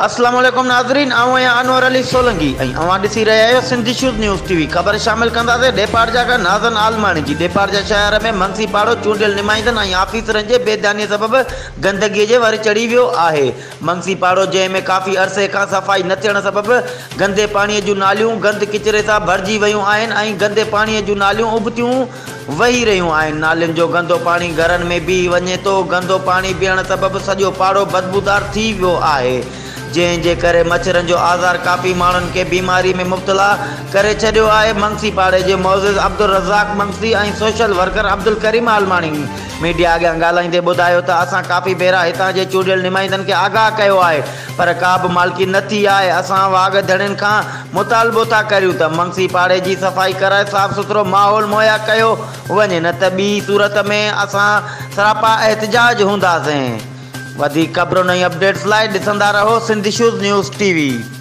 اسلام عليڪم ناظرين آئون آهيان انور علي سولنگي ۽ اوهان ڏسي رهيا آهيو Sindh issues news T V خبر شامل ڪنداسين ڏيپارجا کان نازن عالماڻي جي ڏيپارجا شهر ۾ منگسي پاڙو چونڊيل نمائندن ۽ آفيسرن جي بي ڌياني سبب گندگي جي ور چڙهي ويو آهي منگسي پاڙو جنهن ۾ ڪافي عرصي کان صفائي نه ٿيڻ سبب گندي پاڻي جون ناليون گند ڪچري سان ڀرجي ويون آهن ۽ گندي پاڻي جون ناليون ابتيون وهي رهيون آهن، نالين جو گندو پاڻي گهرن ۾ بيهي وڃي ٿو، گندو پاڻي بيهڻ سبب سڄو پاڙو بدبودار ٿي ويو آهي، جنهن جي ڪري مڇرن جو آزار ڪافي ماڻهن کي بيماري ۾ مبتلا ڪري ڇڏيو آهي، منگسي پاڙي جي معزز Abdul Razzaq Mangsi ۽ social worker Abdul Karim Almani media اڳيان ڳالهائيندي ٻڌايو ته اسان ڪافي ڀيرا هتان جي چونڊيل نمائندن کي آگاهه ڪيو آهي پر ڪا به مالڪي نه ٿي آهي، اسان واڳ ڌڻين کان مطالبو ٿا ڪريون ته منگسي پاڙي جي صفائي ڪرائي صاف سٿرو ماحول مهيا ڪيو وڃي نه ته ٻي صورت ۾ اسان سراپا احتجاج هونداسين. وڌيڪ خبرن ۽ اپڊيٽس لاء ڏسندا رهو Sindh issues news T V.